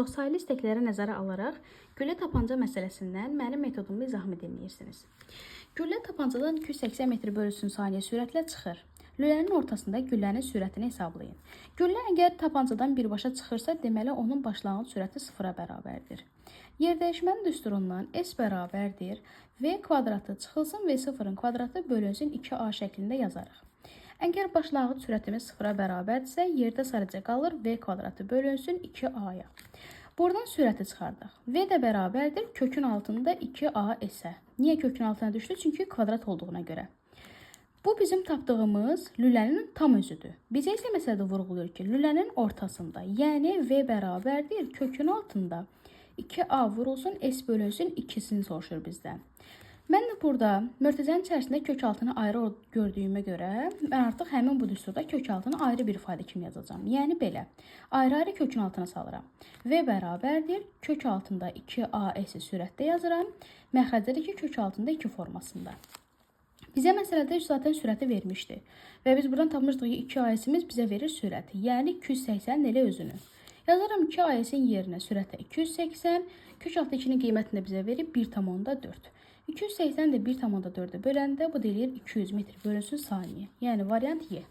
Çoxsaylı istəkləri nəzərə alaraq güllə tapanca məsələsindən mənim metodumu izahımı dinləyirsiniz. Güllə tapancadan 280 metr bölünsün saniyə sürətlə çıxır. Lülənin ortasında güllənin sürətini hesablayın. Güllə əgər tapancadan birbaşa çıxırsa, deməli onun başlanğıc sürəti sıfıra bərabərdir. Yerdəyişmənin düsturundan S bərabərdir V kvadratı çıxılsın V0-ın kvadratı bölünsün 2A şəklində yazarıq. Əgər başlanğıc sürətimiz sıfıra bərabərdirsə, yerdə sadəcə qalır V kvadratı bölünsün 2A-ya. Buradan sürəti çıxardaq. V də bərabərdir kökün altında 2A S-ə. Niyə kökün altına düşdü? Çünki kvadrat olduğuna görə. Bu bizim tapdığımız lülənin tam özüdür. Bizə isə məsələdə vurğuluyor ki, lülənin ortasında, yəni V bərabərdir kökün altında 2A vurulsun S bölünsün 2-sini soruşur bizdən. Mən də burada mötərizənin içərisində kök altını ayrı gördüyümə görə mən artıq həmin bu düsturda kök altını ayrı bir ifadə kimi yazacağam. Yəni belə. Ayrı-ayrı kökün altına salıram. V bərabərdir kök altında 2AS sürətdə yazıram. Məxrəcdə də ki kök altında 2 formasında. Bizə məsələdə zaten sürəti vermişdi. Və biz buradan tapmışdıq ki 2AS-imiz bizə verir sürəti. Yəni 280 elə özünü. Yazaram 2AS-in yerinə sürətə 280, kök altı 2-nin qiymətini də bizə verib 1,4. 280 də 1,4-ə böləndə bu da eləyir 200 metr bölünsün saniyə. Yəni variant Y.